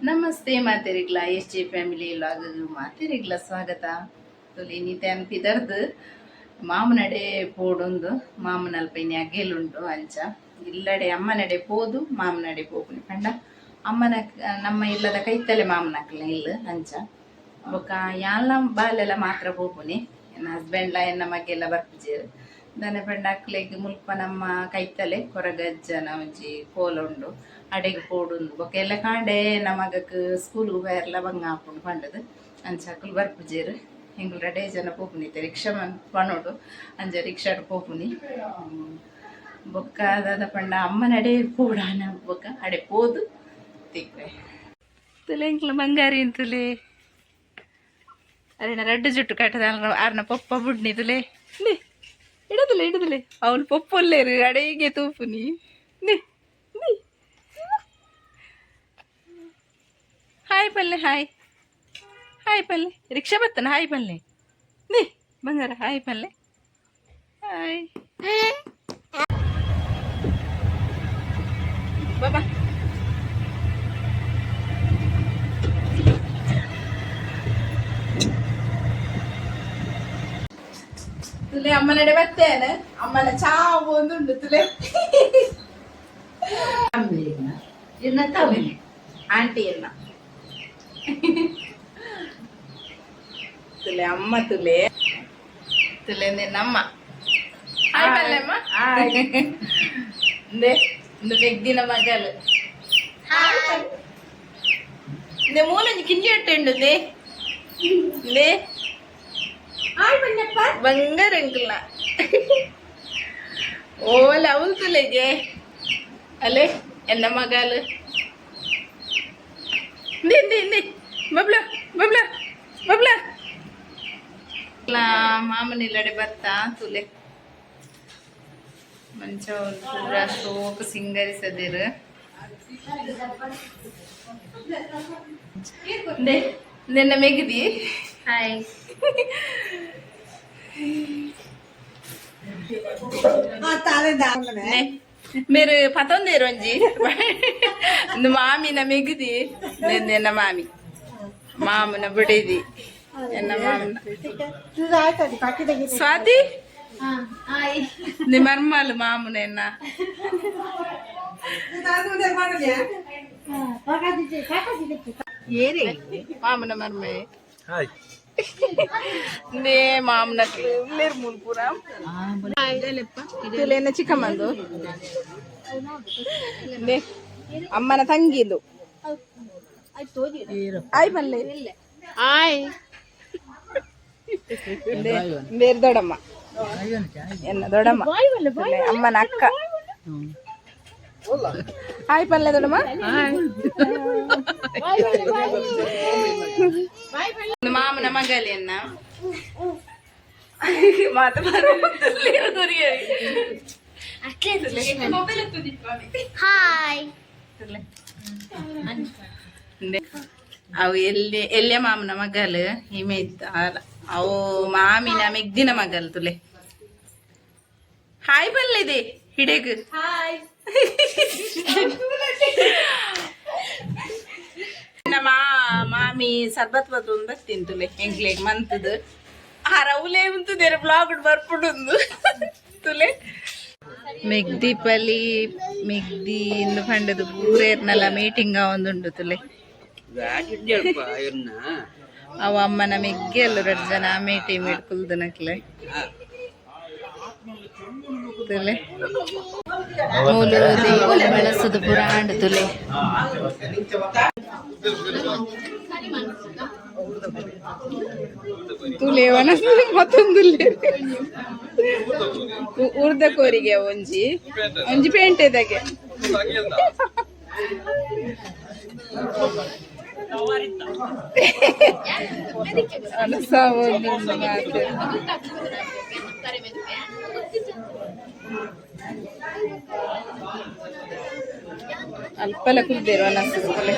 ನಮಸ್ತೆ ಮಾತೆರಿಗ್ಲ, S J family vlog ಮಾತೆರಿಗ್ಲ ಸ್ವಾಗತ. ತುಲಿ ನಿತ್ಯಾನ್ ಪಿದರ್ದು ಮಾಮನಡೆ ಪೋಡೊಂದು, ಮಾಮನಲ್ಪ ಇನಿ ಅಗೆಲುಂಡು. ಅಂಚ ಇಲ್ಲಡೆ ಅಮ್ಮನಡೆ ಪೋದು ಮಾಮನಡೆ ಪೋಪುನಿ ಪಂಡ ಅಮ್ಮನ ನಮ್ಮ ಇಲ್ಲದ ಕೈತಲೆ ಮಾಮನಕ್ಲ ಇಲ್ಲು. ಅಂಚ ಬೊಕ್ಕ ಯಾನ್ಲ ಬಾಲೆಲ ಮಾತ್ರ ಪೋಪುನಿ. ಎನ್ನ ಹಸ್ಬೆಂಡ್ಲ ಎನ್ನ ಮಗೆಲ್ಲ ಬರ್ಪುಜೆರ್. ದಾನೆ ಪಂಡ ಅಕ್ಲೆಗ್ ಮುಲ್ಪ ನಮ್ಮ ಕೈತಲೆ ಕೊರಗಜ್ಜನ ಒಂಜಿ ಕೋಲ ಉಂಡು, ಅಡೆಗ್ ಪೋಡುಂದು. ಬೊಕ್ಕ ಎಲ್ಲ ಕಾಂಡೆ ನಮಗಕ್ ಸ್ಕೂಲ್ಗ್ ಪೋಯೆರ್ಲ ಬಂಗ ಆಪುಂಡು ಪಂಡದು ಅಂಚ ಅಕುಲು ಬರ್ಪುಜೆರ್. ಎಂಕುಲು ರಡ್ಡೇ ಜನ ಪೋಪುನಿ. ಇತ್ತೆ ರಿಕ್ಷಾ ಪನೊಡು, ಅಂಚ ರಿಕ್ಷಾಡ್ ಪೋಪುನಿ. ಬೊಕ್ಕ ದಾದ ಪಂಡ ಅಮ್ಮನಡೆ ಪೋಡಾನ, ಬೊಕ್ಕ ಅಡೆ ಪೋದು ತಿಕ್ವೆ. ತುಲೆ ಎಂಕ್ಲ ಬಂಗಾರಿ ತುಲೆ. ಅರೆನ ರಡ್ಡು ಜುಟ್ಟು ಕಟ್ಟದ ಆರ್ನ ಪೊಪ್ಪ ಬುಡ್ನಿ. ತುಲೆ ನೇ ಇಡದಲೆ ಇಡದಲೆ. ಅವಳು ಪೊಪ್ಪೊಲ್ಲೇರು ಅಡೆಗೆ ತೂಪುನಿ. ನೇ ನೇ, ಹಾಯ್ ಪಲ್ಲೆ, ಹಾಯ್ ಹಾಯ್ ಪಲ್ಲೆ. ರಿಕ್ಷಾ ಬತ್ತನ, ಹಾಯ್ ಪಲ್ಲೆ. ನೇ ಬಂಗಾರ, ಹಾಯ್ ಪಲ್ಲೆ, ಹಾಯ್ ಬಾಬಾ. ತುಲೆ ಅಮ್ಮನಡೆ ಬರ್ತೇನೆ, ಅಮ್ಮನ ಚಾವು ಒಂದುಂಡು ತುಲೆ. ಆಂಟಿ ಎನ್ನ ತುಲೆ, ಅಮ್ಮ ತುಲೆ ತುಲೆ ನಮ್ಮ. ಹಾಯ್ ಪಲ್ಲೆಮ್ಮ. ಇಂದು ಮೆಗ್ದಿನ ಮಗಲು. ಇಂದೆ ಮೂಲೊಂಜಿ ಕಿಂಡಿ ಉಂಡು. ಇಂದೆ ಬಂಗಾರ ಅಂಕಲ್ನ. ಓಲ ಅವಳು ತುಲೆಗೆ ಅಲೆ ಎನ್ನ ಮಗಲು. ಇಂದೆ ಇಂದೆ ಇಂದೆ, ಬಬ್ಲ ಬಬ್ಲ ಬಬ್ಲ. ಮಾಮನಿಲ್ಲಡೆ ಬರ್ತಾ ತುಲೆ. ಮಂಚ ಪೂರ ಶೋಕ್ ಸಿಂಗರಿಸದಿರು. ನಿನ್ನ ಮೆಗದಿ. ಹಾಯ್. ಮೇರು ಪತೊಂದೇರು ಒಂಜಿ. ಇಂದು ಮಾಮಿನ ಮೆಗದಿ. ನಿನ್ನ ಮಾಮಿ, ಮಾಮನ ಬಿಡಿದಿ, ಎನ್ನ ಮಾಮನ. ಸ್ವಾತಿ ನಿ ಮರ್ಮಲ್ ಮಾಮುನ ಎನ್ನ. ಮಾಮನ ಮರ್ಮೆ. ಹಾಯ್. ನೇ ಮಾಮನಕ್ಲು ಉಲ್ಲೇರು ಮೂಲು ಪೂರ. ತುಲೇನ ಚಿಕ್ಕಮ್ಮಂದು. ನೇ ಅಮ್ಮನ ತಂಗಿದು. ಆಯ್ ಪಲ್ಲೆ. ಹಾಯ್. ಬೇರೆ ದೊಡ್ಡಮ್ಮ, ಎನ್ನ ದೊಡ್ಡಮ್ಮ. ತುಲೆ ಅಮ್ಮನ ಅಕ್ಕ. ಹಾಯ್ ಪಲ್ಲೆ ದೊಡ್ಡಮ್ಮ. ಮಾಮನ ಮಗಲಿ ಎನ್ನ ಮಾತ. ಹಾಯ್. ಅವು ಎಲ್ಲಿ ಎಲ್ಲಿಯ ಮಾಮನ ಮಗಲು ಹಿಮೆ ಇದ್ದ. ಅವು ಮಾಮಿನ ಮೆಗ್ದಿನ ಮಗಲ್. ತುಲೆ ಹಾಯ್ ಬಲ್ಲಿದೆ ಹಿಡೇಗ್. ಹಾಯ್. ನಮ್ಮ ಮಾಮಿ ಸರ್ಬತ್ ಬತ್ತೊಂದು ಬರ್ತೀನಿ ತುಲೆ ಎಂಕ್ಲೆಗ್ ಮಂತದು ಹರವುಲೇ ಉಂತುದೇರು ಬ್ಲಾಗ್ ಬರ್ಪುಡುಂದು ತುಲೆ. ಮೆಗ್ದಿ ಪಲಿ ಮೆಗ್ದಿ ಇಂದು ಪಂಡದು ಪೂರೇರ್ನಲ ಮೀಟಿಂಗ್ ಒಂದುಂಡು ತುಲೆ. ಅವ ಅಮ್ಮನ ಮೆಗ್ಗಿ ಅಲ್ಲ, ರಡ್ಡ್ ಜನ ಮೀಟಿಂಗ್ ಕುಲ್ದು ನಕ್ಲೆ ತುಲೆ. ಮೂಲು ದೇವರ ಬಳಸದು ಪುರಾಂಡ್ ತುಲೆ. ತುಲೆ ವನಸು ಮತ್ತೊಂದು ಉರ್ದ ಕೋರಿಗೆ ಒಂಜಿ ಒಂಜಿ ಪೇಂಟೆದಾಗೆ. ಅನಸ ಒಂದು ಮಾತು. ಅಲ್ಪಲ ಕುಲ್ದೇರು ಅನಸು ತುಲೆ.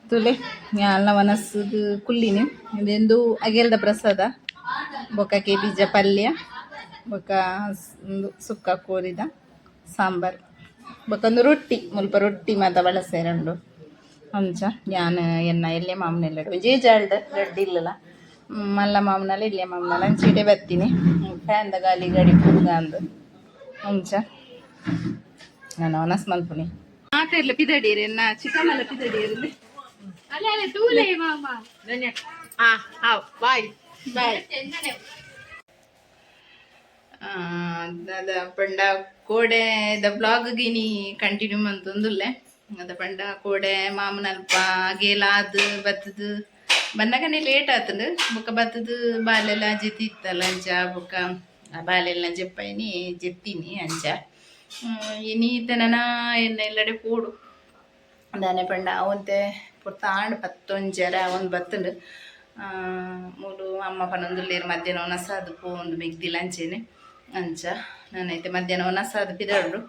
ತುಲೆ ಯಾಲ್ನ ವನಸ್ಸು ಕುಲ್ಲಿನಿ. ಇದೆಂದು ಅಗೆಲ್ದ ಪ್ರಸಾದ, ಬೊಕ್ಕಕ್ಕೆ ಬೀಜ ಪಲ್ಯ, ಬೊಕ್ಕ ಉಂದು ಸುಕ್ಕ ಕೋರಿದ ಸಾಂಬಾರ್, ಬೊಕ್ಕ ಒಂದು ರೊಟ್ಟಿ. ಮುಲ್ಪ ರೊಟ್ಟಿ ಮಾತ ಬಳಸೇರುಂಡು. ಅಂಚ ಯಾನ್ ಎನ್ನ ಎಲ್ಲೆ ಮಾಮನೆಲ್ಲ ಒಂಜೇ ಜಾಲ್ಡ್ ರಡ್ಡ್ ಇಲ್ಲಲ ಮಲ್ಲ ಮಾಮನಲ ಇಲ್ಲೆ ಮಾಮನಲ ಅಂಚ ಇಡೆ ಬತ್ತೀನಿ ಫ್ಯಾನ್ದ ಗಾಲಿ ಗಡಿ ಪುರ್ಗಾಂದ್ ಅಂಚ ನಾನು ಒನಸ್ ಮಲ್ಪುನಿ ಮಾತೆರ್ಲ ಪಿದಡೀರಿ ಎನ್ನ ಚಿಕ್ಕಮ್ಮಲ ಪಿದಡೀರಿ. Boy boy. ಅದ ಪಂಡ ಕೋಡೆ ದ ಬ್ಲಾಗ್ ಗಿನಿ ಕಂಟಿನ್ಯೂ ಮಂತೊಂದುಲ್ಲೆ. ಅದ ಪಂಡ ಕೋಡೆ ಮಾಮನಲ್ಪ ಗೇಲಾದ್ ಬತ್ತದು ಬನ್ನಗನೆ ಲೇಟ್ ಆತಂಡು. ಬೊಕ್ಕ ಬತ್ತದು ಬಾಲೆಲ್ಲ ಜೆತ್ತಿ ಇತ್ತಲ್ಲ ಅಂಚ ಬೊಕ್ಕ ಆ ಬಾಲೆಲ್ಲ ಜೆಪ್ಪೈನಿ ಜೆತ್ತೀನಿ ಅಂಚ. ಇನಿ ಇತ್ತೆ ನನ ಎನ್ನ ಇಲ್ಲಡೆ ಪೋಡು. ದಾನೆ ಪಂಡ ಒಂತೆ ಪೊರ್ತು ಆಂಡ್, ಪತ್ತೊಂಜರ ಒಂದು ಬತ್ತುಂಡು. ಮೂಲು ಅಮ್ಮ ಪನೊಂದುಲ್ಲೆರ್ ಮಧ್ಯಾಹ್ನ ಒನಸಾದ್ ಪೋಂದು ಮೆಗ್ದಿಲ ಅಂಚೆನೆ. ಅಂಚ ನಾನೈತೆ ಮಧ್ಯಾಹ್ನ ಒನಸಾದ್ ಪಿದರ್ಡು.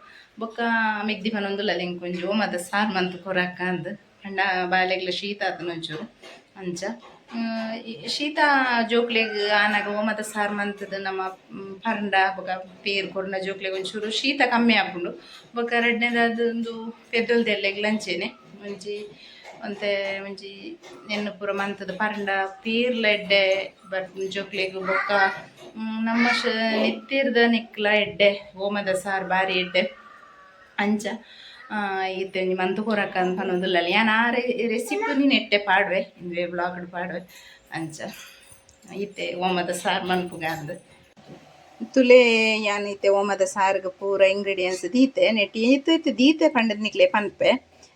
ಬೊಕ್ಕ ಮೆಗ್ದಿ ಪನೊಂದುಲ್ಲಲ್ ಎಂಕ್ ಒಂಜಿ ಓಮದ ಸಾರ್ ಮಂತ್ ಕೊರಕ್ಕ ಅಂದ್. ಪಂಡ ಬಾಲೆಗ್ಲ ಶೀತ ಆತುಂಡು ಒಂಚೂರು ಅಂಚ. ಈ ಶೀತ ಜೋಕ್ಲೆಗ್ ಆನಗ ಓಮದ ಸಾರ್ ಮಂತುದು ನಮ್ಮ ಪರ್ಂಡ ಬೊಕ ಪೇರ್ ಕೊರ್ನ ಜೋಕ್ಲೆಗ್ ಒಂಚೂರು ಶೀತ ಕಮ್ಮಿ ಆಪುಂಡು. ಬೊಕ ರಡ್ಡನೇದಾದ್ ಉಂದು ಪೆದ್ದೊಲ್ದೆಲ್ಲೆಗ್ಲ ಅಂಚೆನೆ ಒಂಜಿ ಒಂತೆ ಒಂಜಿ ಎಣ್ಣೆ ಪೂರ ಮಂತುದು ಪರ್ಂಡ ಪೇರ್ಲ ಎಡ್ಡೆ ಬರ್ ಜೋಕ್ಲೆಗ್. ಬೊಕ್ಕ ನಮ್ಮ ನೆತ್ತೆರ್ದ ನೆಕ್ಲ ಎಡ್ಡೆ, ಓಮದ ಸಾರ್ ಬಾರಿ ಎಡ್ಡೆ. ಅಂಚ ಇತ್ತೆ ಒಂಜಿ ಮಂತ್ ಕೊರಕ್ಕ ಅಂದ್ ಪನೊಂದುಲ್ಲಲ್. ಯಾನ್ ಆ ರೆಸಿಪಿ ನೆಟ್ಟೆ ಪಾಡುವೆ, ಇಂದುವೆ ಬ್ಲಾಗ್ ಪಾಡುವೆ. ಅಂಚ ಇತ್ತೆ ಓಮದ ಸಾರ್ ಮನ್ಪುಗ ಅಂದ್. ತುಲೆ ಯಾನ್ ಇತ್ತೆ ಓಮದ ಸಾರ್ಗ್ ಪೂರ ಇಂಗ್ರೀಡಿಯೆಂಟ್ಸ್ ದೀತೆ. ನೆಟ್ ಏತ್ ಏತ್ ದೀತೆ ಪಂಡದ್ ನಿಕ್ಲೆ ಪನ್ಪೆ.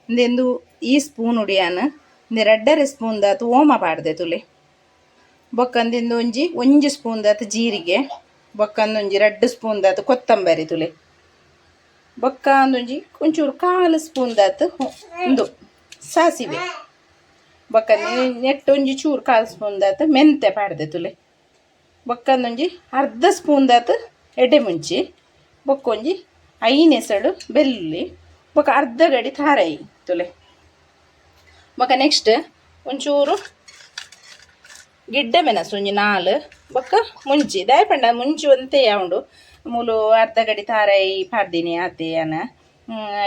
ಇಂದೆಂದು ಈ ಸ್ಪೂನ್ ಉಡಿಯಾನ್ ಇಂದೆ ರಡ್ಡರೆ ಸ್ಪೂನ್ ದಾತ್ ಓಮ ಪಾಡ್ದೆ ತುಲೆ. ಬೊಕ್ಕ ಅಂದೆಂದು ಒಂಜಿ ಒಂಜಿ ಸ್ಪೂನ್ ದಾತ್ ಜೀರಿಗೆ. ಬೊಕ್ಕ ಒಂಜಿ 2 ಸ್ಪೂನ್ ದಾತ್ ಕೊತ್ತಂಬರಿ ತುಲೆ. ಬೊಕ್ಕ ಒಂಜಿ ಒಂಚೂರು ಕಾಲು ಸ್ಪೂನ್ ದಾತ್ ಉಂದು ಸಾಸಿವೆ. ಬೊಕ್ಕ ನೆಟ್ ಒಂಜಿ ಚೂರು ಕಾಲು ಸ್ಪೂನ್ ದಾತ್ ಮೆಂತೆ ಪಾಡ್ದೆ ತುಲೆ. ಬೊಕ್ಕ ಒಂಜಿ ಅರ್ಧ ಸ್ಪೂನ್ ದಾತ್ ಎಡೆ ಮುಂಚಿ. ಬೊಕ್ಕ ಒಂಜಿ 5 ಎಸಳು ಬೆಳ್ಳುಳ್ಳಿ. ಬೊಕ್ಕ ಅರ್ಧ ಗಡಿ ತಾರಾಯಿ ತುಲೆ. ಬೊಕ್ಕ ನೆಕ್ಸ್ಟ್ ಒಂಚೂರು ಗಿಡ್ಡೆ ಮೆಣಸು ಒಂಜಿ 4. ಬೊಕ್ಕ ಮುಂಚಿ ದಾಯ ಪಂಡ ಮುಂಚಿ ಒಂತೆ ಉಂಡು. ಮೂಲು ಅರ್ಧ ಗಡಿ ತಾರಾಯಿ ಪಾಡ್ದಿನಿ ಆತೆ ಯಾನ್.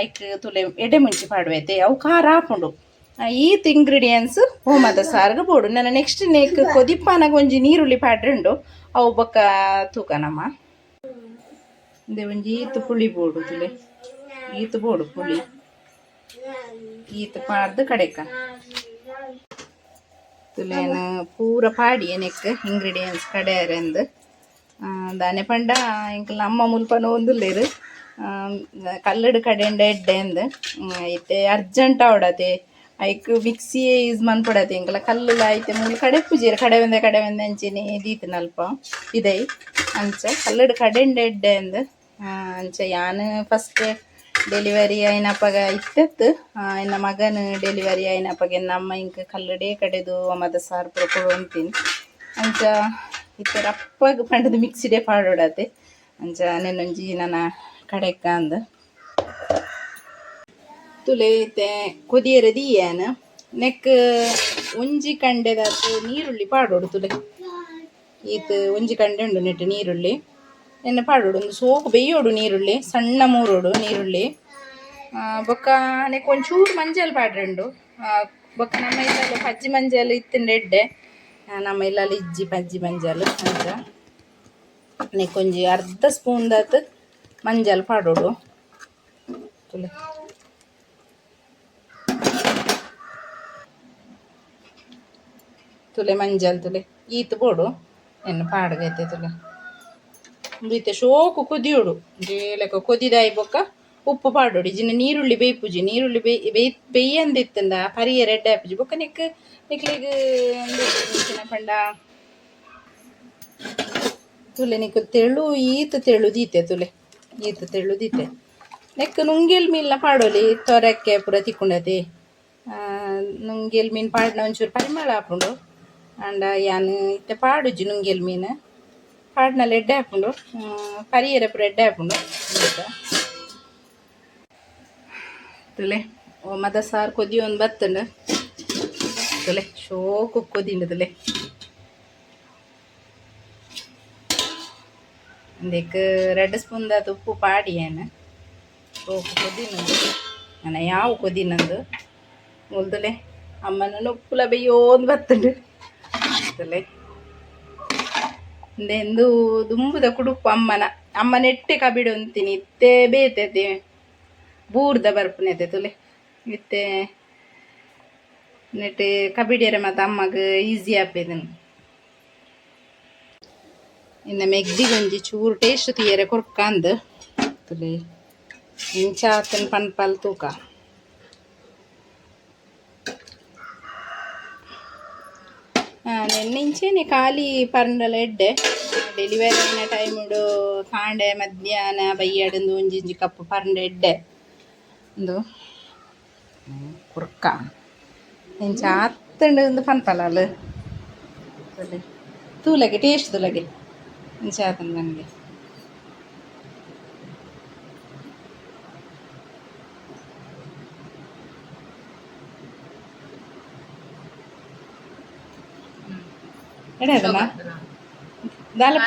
ಐಕ್ ತುಲೆ ಎಡೆ ಮುಂಚಿ ಪಾಡುವೈತೆ, ಅವು ಖಾರ ಆಪುಂಡು. ಈತ್ ಇಂಗ್ರೀಡಿಯೆಂಟ್ಸ್ ಓಮದ ಸಾರ್ಗ್ ಬೋಡು. ನನ್ನ ನೆಕ್ಸ್ಟ್ ನೇಕ್ ಕೊದಿಪಾನಗ ಒಂಜಿ ನೀರುಳ್ಳಿ ಪಾಡ್ರೆ ಅವು ಬೊಕ್ಕ ತೂಕ ನಮ್ಮ. ಇಂದೆ ಒಂಜಿ ಈತ್ ಪುಳಿ ಬೋಡು ತುಲೆ, ಈತ್ ಬೋಡು ಪುಳಿ. ಈತ್ ಪಾಡ್ದು ಕಡೆಕ ತುಲೇನ ಪೂರ ಪಾಡಿ ನೆಕ್ ಇಂಗ್ರೀಡಿಯೆಂಟ್ಸ್ ಕಡೆಯರೆಂದು. ದಾನೆ ಪಂಡ ಎಂಕಲ್ನ ಅಮ್ಮ ಮುಲ್ಪನ ಒಂದುಲ್ಲೆರ್ ಕಲ್ಲಡ್ ಕಡೆಂಡ ಎಡ್ಡೆ ಅಂದ್. ಇತ್ತೆ ಅರ್ಜೆಂಟ್ ಆವಡತೆ, ಐಕ್ ಮಿಕ್ಸಿಯೇ ಯೂಸ್ ಮನ್ಪೊಡತೆ. ಎಂಕಲ ಕಲ್ಲುಲ ಐತೆ ಮೂಲು ಕಡೆಪುಜೆರ್, ಕಡೆ ಒಂದೆ ಕಡೆ ಒಂದೆ ಅಂಚೆನೆ ದೀತಿನಲ್ಪ ಪಿದೈ. ಅಂಚ ಕಲ್ಲಡ್ ಕಡೆಂಡ ಎಡ್ಡೆ ಅಂದ್. ಅಂಚ ಯಾನ್ ಫಸ್ಟ್ ಡೆಲಿವರಿ ಆಯಿನಪಗ ಇತ್ತೆತ್ತು ಎನ್ನ ಮಗನ ಡೆಲಿವರಿ ಆಯಿನಪಗ ಎನ್ನ ಅಮ್ಮ ಇಂಕ್ ಕಲ್ಲಡೇ ಕಡೆದು ಒಮದ ಸಾರು ಪೂರ ಕೊಡೊಂತೀನಿ. ಅಂಚ ಇತ್ತೆ ರಪ್ಪಗ್ ಪಂಡದು ಮಿಕ್ಸಿಡೇ ಪಾಡೊಡತೆ. ಅಂಚ ನೆನ್ನೊಂಜಿ ನನ ಕಡೆಕ್ಕ ಅಂದ್. ತುಲೆ ಇತ್ತೆ ಕೊದಿಯರೆ ದೀಯಾನ. ನೆಕ್ ಒಂಜಿ ಕಂಡೆದಾತ್ ನೀರುಳ್ಳಿ ಪಾಡೊಡು ತುಲೆ. ಈತ್ ಒಂಜಿ ಕಂಡೆ ಉಂಡು ನೆಟ್ ನೀರುಳ್ಳಿ ಎನ್ನ ಪಾಡೊಡು. ಒಂದು ಸೋಕು ಬೇಯೋಡು ನೀರುಳ್ಳಿ, ಸಣ್ಣ ಮೂರೋಡು ನೀರುಳ್ಳಿ. ಬೊಕ್ಕ ನೆಕ್ ಒಂಚೂರು ಮಂಜಲ್ ಪಾಡ್ರೆ. ಬೊಕ್ಕ ನಮ್ಮ ಇಲ್ಲಲ್ ಪಜ್ಜಿ ಮಂಜಲ್ ಇತ್ತಿಂಡ ಎಡ್ಡೆ. ನಮ್ಮ ಇಲ್ಲಲ್ ಇಜ್ಜಿ ಪಜ್ಜಿ ಮಂಜಲ್. ಅಂಚ ನೆಕ್ ಒಂಜಿ ಅರ್ಧ ಸ್ಪೂನ್ ದಾತ್ ಮಂಜಲ್ ಪಾಡೊಡು ತುಲೆ. ತುಲೆ ಮಂಜಲ್ ತುಲೆ ಈತ್ ಬೋಡು ಎನ್ನ ಪಾಡ್ಗೈತೆ ತುಲೆ. ಉಂದು ಇತ್ತೆ ಶೋಕು ಕುದಿಯೋಡು ಲೆಕ್ಕ ಕೊದಿದಾಯಿ ಬೊಕ್ಕ ಉಪ್ಪು ಪಾಡೊಡು. ಇಜಿನ ನೀರುಳ್ಳಿ ಬೇಯ್ಪುಜಿ. ನೀರುಳ್ಳಿ ಬೇಯ್ ಬೇಯ್ ಬೇಯ್ಯಂದಿತ್ತಂಡ ಪರಿಯೆರೆ ಎಡ್ಡೆ ಆಪುಜಿ. ಬೊಕ್ಕ ನೆಕ್ ನಿಕ್ಲೆಗ್ ಉಂದು ಎಂಚಿನ ಪಂಡ ತುಲೆ ನಿಕ್ ತೆಳು ಈತ್ ತೆಳು ದೀತೆ ತುಲೆ, ಈತ್ ತೆಳು ದೀತೆ. ನೆಕ್ ನುಂಗೆಲ್ ಮೀನ್ಲ ಪಾಡೊಲಿ, ತೊರಕೆ ಪೂರ ತಿಕ್ಕುಂಡತೆ. ನುಂಗೆಲ್ ಮೀನ್ ಪಾಡ್ನ ಒಂಚೂರು ಪರಿಮಳ ಆಪುಂಡು. ಆಂಡ ಯಾನ್ ಇತ್ತೆ ಪಾಡುಜಿ. ನುಂಗೆಲ್ ಮೀನ್ ಪಾಡ್ನಲ ಎಡ್ಡೆ ಆಪುಂಡು, ಪರಿಯೆರೆ ಪೂರ ಎಡ್ಡೆ ಆಪುಂಡು. ತುಲೆ ಓಮದ ಸಾರು ಕೊದಿಯೊಂದು ಬತ್ತುಂಡು ತುಲೆ, ಶೋಕು ಕೊದಿಂಡು ತುಲೆ. ಇಂದೆಕ್ 2 ಸ್ಪೂನ್ ದಾತ್ ಉಪ್ಪು ಪಾಡಿ ಯಾನ್. ಶೋಕು ಕೊದಿನಂದು ನನ್ನ ಯಾವ ಕೊದಿನಂದು. ಮುಲ್ದುಲೆ ಅಮ್ಮನ ಉಪ್ಪುಲ ಬೆಯ್ಯೋಂದು ಬತ್ತುಂಡು. ತುಲೆ ಇಂದೆಂದು ದುಂಬುದ ಕುಡುಪು ಅಮ್ಮನ ಅಮ್ಮನ ಎಟ್ಟೆ ಕಬಿಡು ಅಂತೀನಿ. ಇತ್ತೆ ಬೇತೆ ಬೂರ್ದ ಬರ್ಪುನೆತೆ. ತುಲೆ ಇತ್ತೆ ನೆಟ್ ಕಬಿಡಿಯರ ಮಾತ ಅಮ್ಮಗ್ ಈಸಿ ಆಪೇದನು. ಇನ್ನ ಮೆಗ್ದಿಗೊಂಜಿ ಚೂರು ಟೇಸ್ಟ್ തീಯರೆ ಕೊರ್ಕಂದ್. ತುಲೆ ಇಂಚ ಆತನ್ ಪನ್ಪಲ್ ತೂಕ. ನೆನ್ನೆ ಖಾಲಿ ಪರ್ಂಡಲ ಎಡ್ಡೆ. ಡೆಲಿವರಿ ಆಯಿನ ಟೈಮುಡು ಕಾಂಡೆ, ಮಧ್ಯಾಹ್ನ, ಬಯ್ಯಡಂದು ಒಂಜಿಂಜಿ ಕಪ್ಪು ಪರ್ಂಡ ಎಡ್ಡೆ. ಉಂದು ಕುರ್ಕ ಇಂಚ ಆತ್ತಂಡು ಒಂದು ಪನ್ಪಲಾಲ್. ತೂಲಗೆ ಟೇಸ್ಟ್ ತುಲಗೆ ಇಂಚ ಆತಂದು ನನಗೆ. ಎಡೆ ಅದನ್ನ ದಾಲ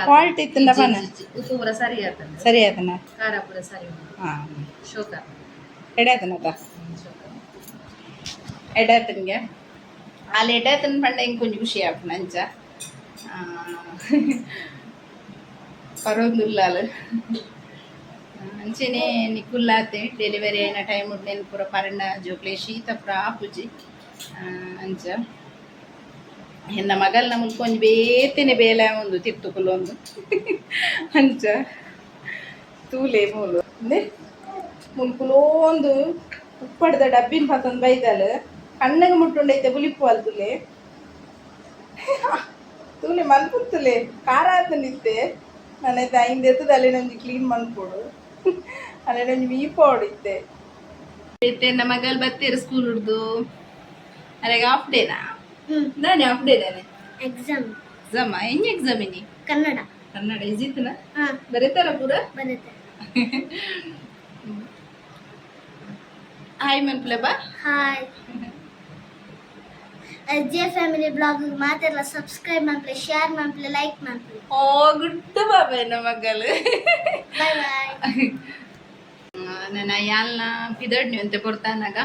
ಫಾಲ್ಟ್ ಇತ್ತಂದ ಪನ. ಉಪ್ಪು ಪೂರ ಸರಿ ಆತಂಡ. ಸರಿ ಆತನ. ಖಾರ ಪೂರ ಸರಿ ಉಂಡು. ಶೋಕ. ಎಡೆ ಆತನತ. ಎಡಾತನ್ಗೆ ಅಲ್ಲಿ ಎಡಾತನ್ ಪಂಡ ಇಂಕ್ ಒಂಜಿ ಖುಷಿ ಆಪುಂಡು. ಅಂಚ ಪರೊಂದುಲ್ಲಾಲ್. ಅಂಚೆನೆ ನಿಕುಲ್ಲಾತೆ ಡೆಲಿವರಿ ಆಯಿನ ಟೈಮ್ నేను ಪೂರ ಪರಂಡ ಜೋಕ್ಲೆ ಶೀತ ಪೂರ ಆಪುಜಿ. ಅಂಚ ಎನ್ನ ಮಗಲ್ನ ಮುಲ್ಪ ಒಂಜಿ ಬೇತೆನೆ ಬೇಲೆ ಉಂದು ತಿರ್ತುಕುಲು ಒಂದು. ಅಂಚ ತೂಲೆ ಮೂಲು ಅಂದೆ ಮುಲ್ಕುಲೋಂದು ಉಪ್ಪಡ್ದ ಡಬ್ಬಿನ ಪತ್ತೊಂದು ಬೈದಲ್. ಕಣ್ಣಗೆ ಮುಟ್ಟುಂಡೈತೆ ಬುಲಿಪ್ಪು ಅಲ್ತುಲೆ. ತೂಲೆ ಮನ್ಪುತ್ತುಲೆ ಖಾರ ಆತಂದಿತ್ತೆ. ನಾನೈತೆ ಐಂದ್ ಎತ್ತದ ಅಲ್ಲೇನೊಂಜಿ ಕ್ಲೀನ್ ಮನ್ಪೊಡು, ಅಲ್ಲೇನೊಂಜಿ ಮೀಪೋಡು ಇತ್ತೆ. ಇತ್ತೆ ನನ್ನ ಮಗಲ್ ಬತ್ತೀರು ಸ್ಕೂಲ್ ಹುಡ್ದು. ಅರೆಗೆ ಹಾಫ್ ಡೇನಾ? ನಾನೇ ಹಾಫ್ ಡೇ ನಾನೆ. ಎಕ್ಸಾಮ್. ಎಕ್ಸಾಮ್ ಹೆಂಗೆ? ಎಕ್ಸಾಮ್ ಇನಿ? ಕನ್ನಡ. ಕನ್ನಡ ಈಜಿತ್ತನ? ಹಾ. ಬರೀತಾರ ಪೂರ? ಬರುತ್ತೆ. ಹಾಯ್ ಮನ್ಪ್ಲೆ ಬಾ. ಹಾಯ್. ಜೆ ಫ್ಯಾಮಿಲಿ ಬ್ಲಾಗ್ ಮಾತೆಲ್ಲ ಸಬ್ಸ್ಕ್ರೈಬ್ ಮಾಡ್ಲಿ, ಶೇರ್ ಮಾಡ್ಲಿ, ಲೈಕ್ ಮಾಡ್ಲಿ. ಓ ಗುಡ್ಡು ಬಾಬಾ ಎನ್ನ ಮಗಲು. Boy boy. ನನ್ನ ಯಾಲ್ನ ಪಿದಡ್ನಿ ಅಂತೆ ಪೊರ್ತಾನಾಗ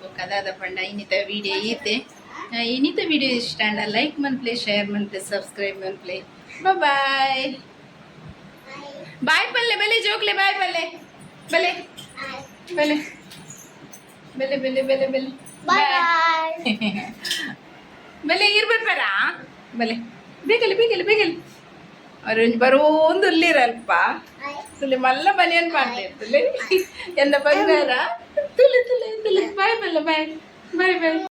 ಬೊಕ್ಕ ದಾದ ಪಂಡ ಇನ್ನಿತ ವಿಡಿಯೋ ಈತೆ. ಇನ್ನಿತ ವಿಡಿಯೋ ಇಷ್ಟ ಅಂಡ ಲೈಕ್ ಮನ್ಪ್ಲೆ, ಶೇರ್ ಮನ್ಪ್ಲೆ, ಸಬ್ಸ್ಕ್ರೈಬ್ ಮನ್ಪ್ಲೆ. Bye bye. ಪಲ್ಲೆ ಬೆಲೆ ಜೋಕ್ಲೆ ಬಾಯ್ ಪಲ್ಲೆ ಬೆಲೆ ಬೆಲೆ ಬೆಲೆ ಬೆಲೆ ಬೆಲೆ ಬೆಲೆ. Bye bye. ಬೆಲೆ ಇರ್ಬೇಕಾರ ಬೆಲೆ ಬೇಗಲಿ ಬೇಗಲಿ ಬೇಗಲಿ. ಅವ್ರು ಬರೋಂದು ಉಲ್ಲಿರಲ್ಪ. ತುಲೆ ಮಲ್ಲ ಬನಿಯನ್ ಪಾಡ್ದೆ ತುಲೆ. ಎಲ್ಲ ಬಂಗಾರ. ತುಲೆ ತುಲೆ ತುಲೆ. ಬಾಯ್ ಬಲ್ಲ, ಬಾಯ್ ಬಾಯ್ ಬಾಯ್.